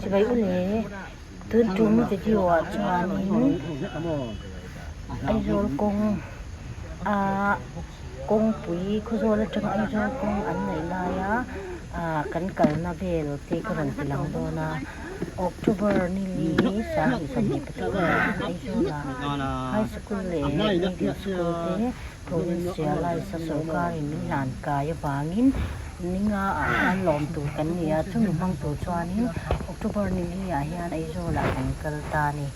Chibai u le, tun tum video ah chuanin Aizawl kawng a kawngpui Khawzawl atanga Aizawl kawng an neih laia ah kan kalna vel te ka rawn ti lang dawn a, October ni li 2023 khan Aizawlah High School leh Middle School te Provincialise a sorkarin min hlan kai avangin ninga ah hian lawm tur kan ni a, chumi hmang tur chuanin October ni li ah hian Aizawl ah kan kal ta a ni.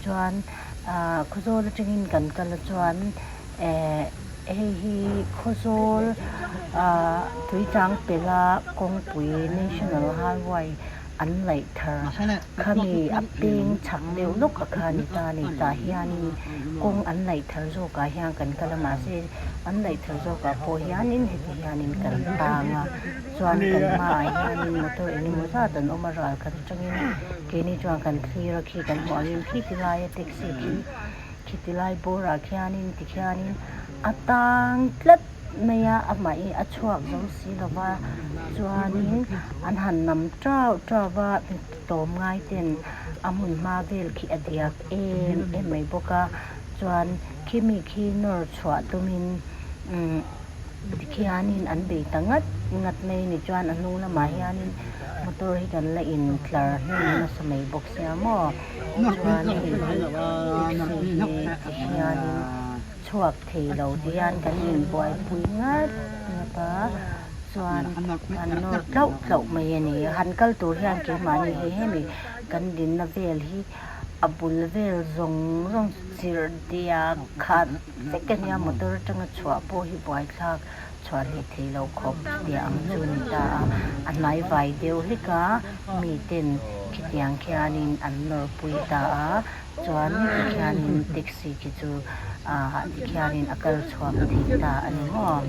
Chuan ah Khawzawl atangin kan kal a chuan eh hei hi Khawzawl ah Tuichang pela kawngpui National Highway an laih thar Khami a peng chak deuh lawk a kha ni ta a ni. Tah hianin kawng an laih thar zawkah hian kan kal a, mahse an laih thar zawkah pawh hianin heti hianin kan tang a, chuan kan hmaah hianin motor eng emaw zat an awm a, ral khat atangin keini chuan kan thlir a khi kan hmuh angin khi ti laia taxi khi khi ti lai bawrah khianin tikhianin a tang tlat mai a, amah hi a chhuak zo si lo va, chuanin an han nam tau tau va, tawm ngai ten a hmun hma vel khi a diak em em mai bawk a, chuan khimi khi nawr chhuah tumin umm tikhianin an bei ta ngat ngat mai a ni, chuan a hnung lamah hianin motor hi kan la in tlar hnem nasa mai bawk sia maw, chuan hei hi taxi hi tikhianin. Chhuak thei lo ti hian kan inbuaipui ngat ngat a, chuan kan nawr tlauh tlauh mai a ni. Han kal tur hian keimahni hi hemi kan dinna vel hi a bul vel zawng zawng chirh diak khat vek a nia, motor atanga chhuah pawh hi buaithlak chhuah hleh thei lo khawp tih ang chu a ni ta a, a hnai vai deuh hlek a, miten khitiang khianin an nawrpui ta a. Chuan tikhianin taxi khi chu ah tikhianin a kal chhuak thei ta a ni maw?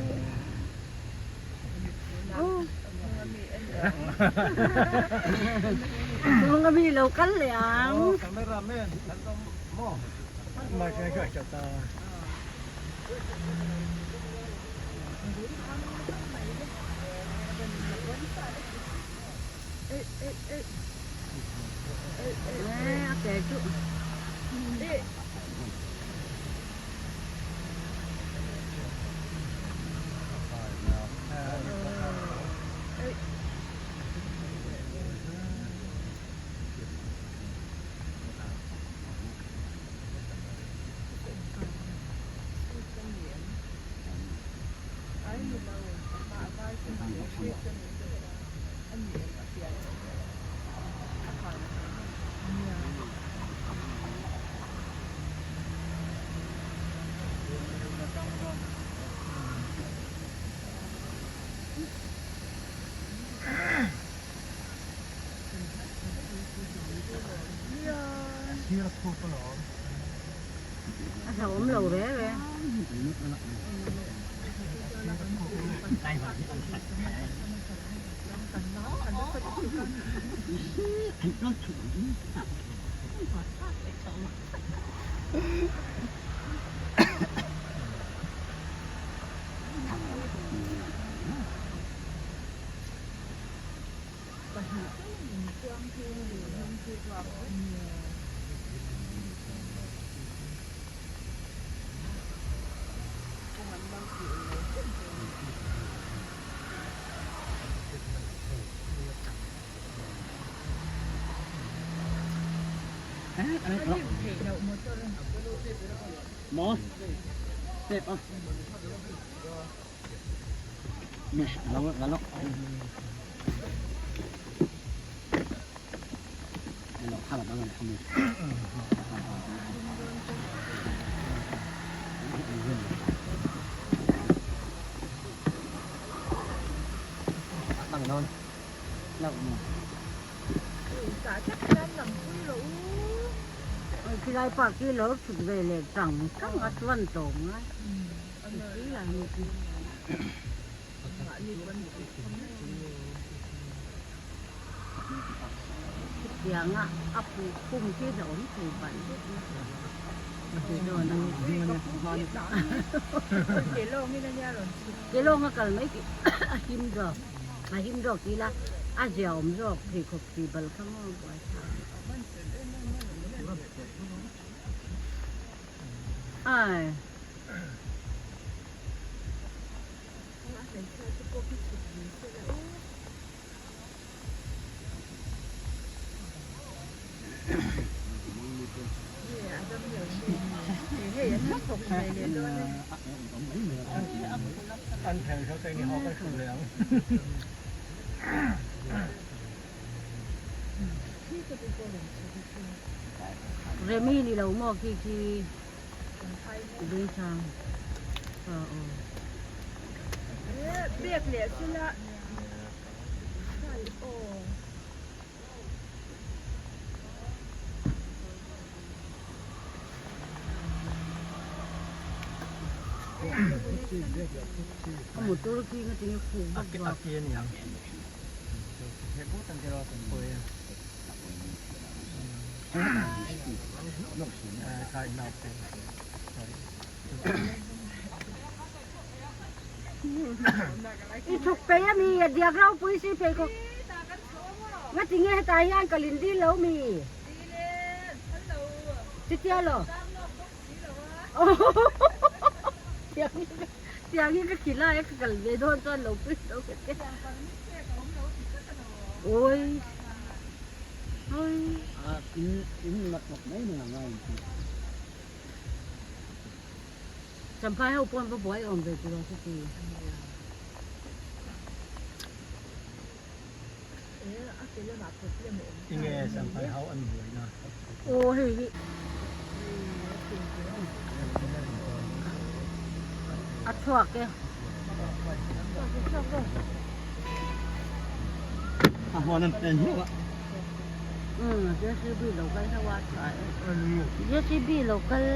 A hlauhawm lo ve ve. Khilai park hi lo thut ve leh chang chang a chuan tawm ngai. Chutianga a phu khum khi a awm thei palh vek a. Ke lawnga kal mai khi a him zawk, a him zawk tih ila. A zia awm zawk pheikhawk tih bal kha maw buai thlak. Ai. Remi ni lo maw khi khi Beisang aw aw. A motor khi nga tinge khuk vak vak. I thuk pei a mi a diak ropui si phei khawk nga tinge hetah hian ka lin dil lo mi chutia lo tiang hi ka khi lai a ka kal ve dawn chuan lo pui lo ka tia awi awi. Champhai ho pawn va buai awm ve tiraw chu ti. Tinge Champhai ho an buai na? Aw hei hi. A chhuak e. A huan an pen hiau a. Umm JCB lo kal hlauh a tha e. JCB lo kal.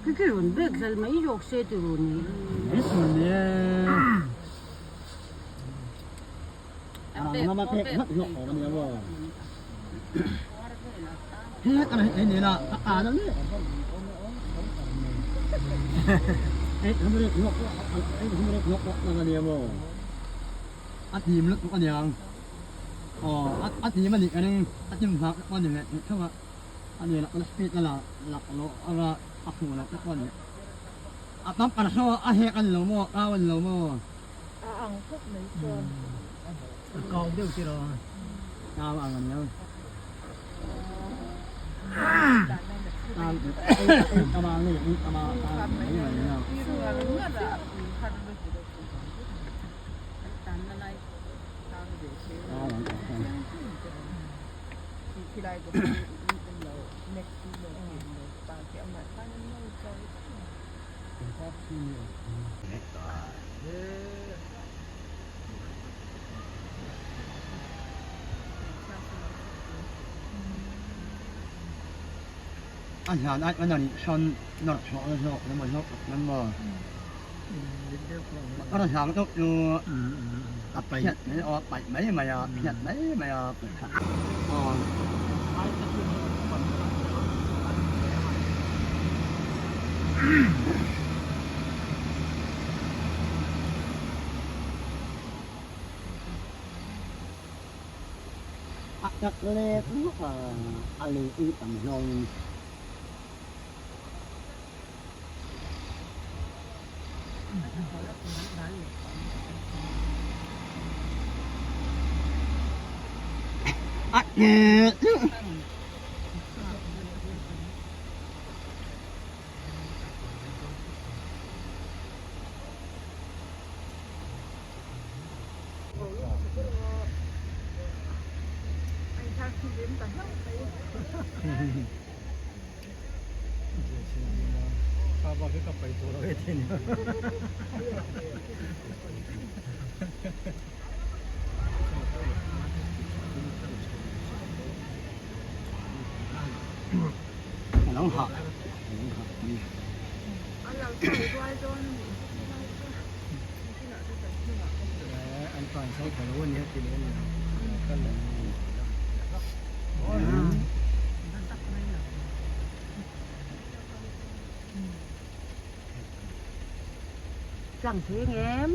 Khi khi rawn bek zal mai zawk se ti rawn ni. Aw a tim a nih ka ring a tim vang te pawh a ni leh tih theuh a a ni loh speed a la lak loh anga a hmuh loh te pawh a ni a bumper saw a hek a ni lo maw kau a ni lo maw a ang khawp mai chuan a kau deuh tiraw kau ang a nia A hlan ai an anih sawn nawrh chhuah na zawk emaw zawk emaw maw a rawn hlang deuh chu a phiat mai a paih mai mai a phiat mai mai a aw. A tak lek luk a, a lei ui tam zawngin. A Lo hah lo hah pui. An tlan chho ta lo a nia ti leh a ni lo. Tlang thei ngem.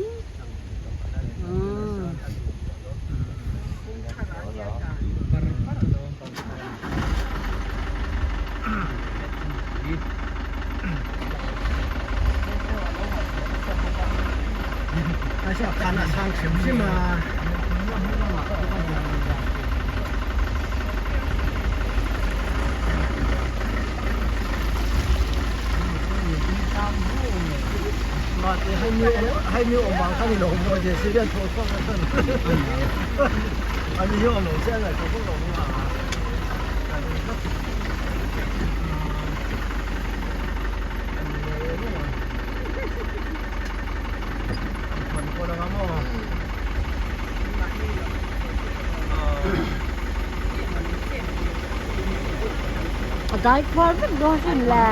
A dai khuar vek dawn sin le.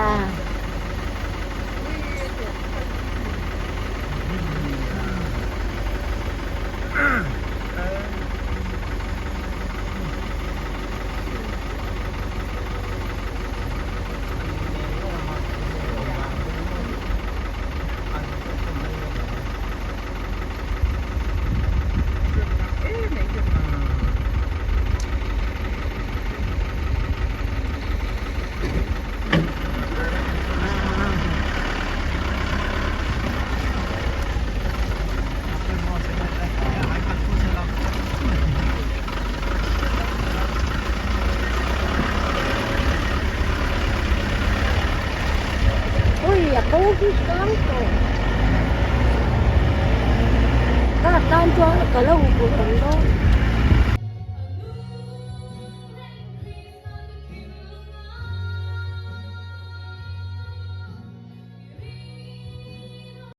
Ui a ko hi sang tawh. Ka tan chuan ka lo huphurh ang dawn.